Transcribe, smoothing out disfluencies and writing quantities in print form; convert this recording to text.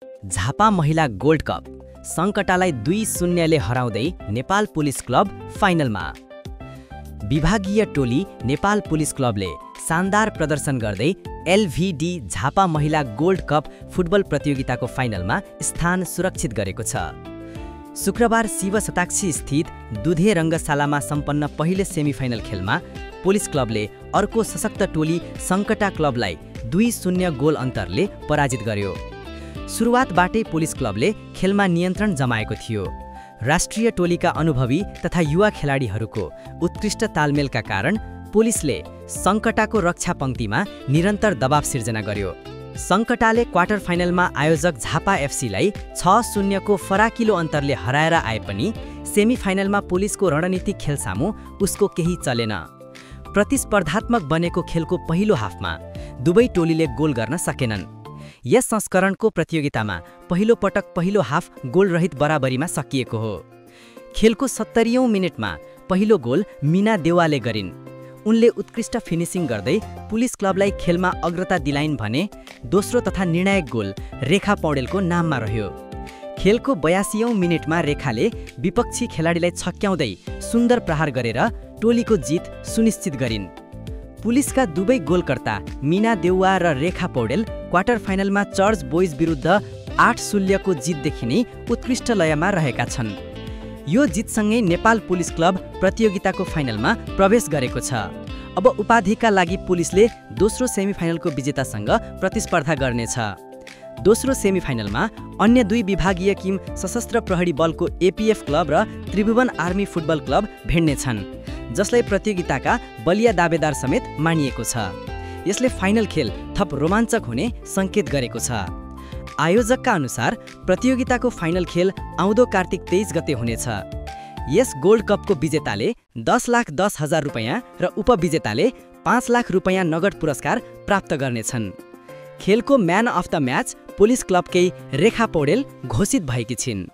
झापा महिला gold cup सङ्कटालाई 2-0 ले हराउँदै नेपाल पुलिस क्लब फाइनलमा। विभागीय टोली नेपाल पुलिस क्लबले शानदार प्रदर्शन गर्दै एलभिडी झापा महिला गोल्ड कप फुटबल प्रतियोगिताको फाइनलमा स्थान सुरक्षित गरेको छ। शुक्रबार शिव शताक्षी स्थित दुधे रङ्गशालामा सम्पन्न पहिलो सेमिफाइनल खेलमा पुलिस क्लबले अर्को सशक्त टोली सङ्कटा क्लबलाई 2-0 गोल अन्तरले पराजित गर्यो। सुरुवातबाटै पुलिस क्लबले खेलमा नियन्त्रण जमाएको थियो। राष्ट्रिय टोलीका अनुभवी तथा युवा खेलाडीहरूको उत्कृष्ट तालमेलका कारण पुलिसले सङ्कटाको रक्षा पङ्क्तिमा निरन्तर दबाव सिर्जना गर्यो। सङ्कटाले क्वार्टर फाइनलमा आयोजक झापा एफसीलाई 6-0 को फराकिलो अन्तरले हराएर आए पनि सेमिफाइनलमा पुलिसको रणनीतिक खेलसामु उसको केही चलेन। प्रतिस्पर्धात्मक बनेको खेलको पहिलो हाफमा दुवै टोलीले गोल गर्न सकेनन्। यस संस्करणको प्रतियोगितामा पहिलो पटक पहिलो हाफ गोलरहित बराबरीमा सकिएको हो। खेलको 70औं मिनेटमा पहिलो गोल मीना देवालले गरिन्। उनले उत्कृष्ट फिनिसिङ गर्दै पुलिस क्लबलाई खेलमा अग्रता दिलाइन् भने दोस्रो तथा निर्णायक गोल रेखा पौडेलको नाममा रह्यो। खेलको 82औं मिनेटमा रेखाले विपक्षी खेलाडीलाई छक्क्याउँदै सुन्दर प्रहार गरेर टोलीको जित सुनिश्चित गरिन्। पुलिसका दुवै गोलकर्ता मीना देउवा र रेखा पौडेल क्वार्टर फाइनलमा चर्च बोइज विरुद्ध 8-0 को जितदेखि नै उत्कृष्ट लयमा रहेका छन्। यो जितसँगै नेपाल पुलिस क्लब प्रतियोगिताको फाइनलमा प्रवेश गरेको छ। अब उपाधिका लागि पुलिसले दोस्रो सेमिफाइनलको विजेतासँग प्रतिस्पर्धा गर्नेछ। दोस्रो सेमिफाइनलमा अन्य दुई विभागीय किम सशस्त्र प्रहरी बलको एपीएफ क्लब र त्रिभुवन आर्मी फुटबल क्लब भिड्नेछन्, जसलाई प्रतियोगिताका बलिया दावेदार समेत मानिएको छ। यसले फाइनल खेल थप रोमाञ्चक हुने सङ्केत गरेको छ। आयोजकका अनुसार प्रतियोगिताको फाइनल खेल आउँदो कार्तिक 23 गते हुनेछ। यस गोल्ड कपको विजेताले 10,10,000 रुपैयाँ र उपविजेताले 5 लाख रुपैयाँ नगद पुरस्कार प्राप्त गर्नेछन्। खेलको man of the match police क्लबकै रेखा पौडेल घोषित भएकी छिन्।